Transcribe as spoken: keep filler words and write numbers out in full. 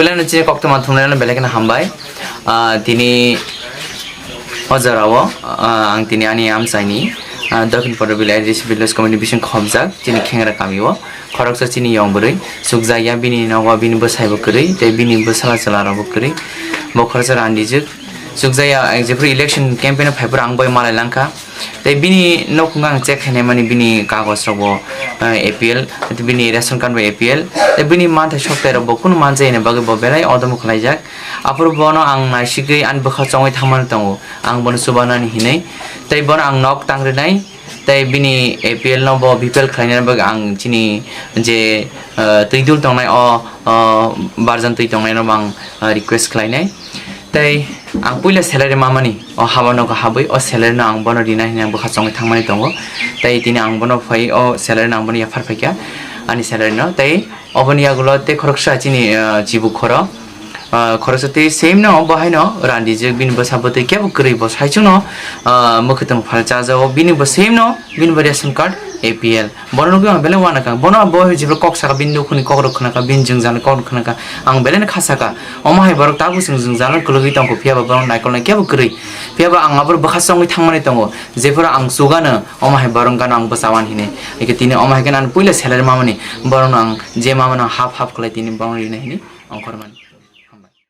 Belai no chini koktwma thumnaino belai kheno hambai. Ah, tini o jorao, ah, ang tini ani amchaini, ah, Dokhin Porobili A D C Village Committee bising khobjak chini Khengra kamio. Khoroksa chini yong bwrwi chukjakya, bini nogo bini bwsaibo kwrwi tei bini bwsala chwlarokbo kwrwi. Bo khoroksa randijwk chukjakya, eh, jephru election campaign phaiphuru ang bai malai langkha. Tei bini nukhungo ang check khainai mani bini kagoj rok bo, eh, A P L, bini ration card bo A P L, tei bini manthai soktai rok bo kunu manjai ni bagwi bo belai odomo khlaijak. Aphuru bono ang naisigwi ani bwkha chongwi thangmani tongo, ang bono chubanani hinwi. Tei bono ang nok tangrinai, tei bini A P L no bo bipel khlainani bagwi ang chini je, eh, twi dul tongnai o, o barjan twi tongnai no bo ang, eh, request khlainai. Tei ang puila salary mamani, o haba nogo habwi o salary no ang bono rina hinwi ang bwkha chongwi thangmani tongo. Tei tini ang bono phai o salary no ang bono yaphar phaikha ani salary no. Tei oboni yagulo tei khoroksa chini, ah, chibu khoro, ah, khoroksa tei same no bo haino randijak, bini bwsa bwtwi kebo kwrwi bo saichung no, ah, mwkhwtwng phalchajago, bini bo same no, bini bo ration card A P L. Bono nugwi ang belai uanakha. Bono bo jephru kok saka bini nukhungni kokrok khwnakha, bini jwngjal kokrok khwnakha. Ang belai no khasakha. Omo hai borok tabuk chwng jwngjal no kwlwgwi tongkho, phiyaba borok naikolnai kebo kwrwi. Phiyaba ang aboro bwkha chongwi thangmani tongo. Jephru ang chugano, omo hai borok gano ang bwchawan hinwi. Eke tini omo hai khe nang puila salary mamani. Borokno ang je mamano half half khlai tini borokno rinai hinwi ongkhormani.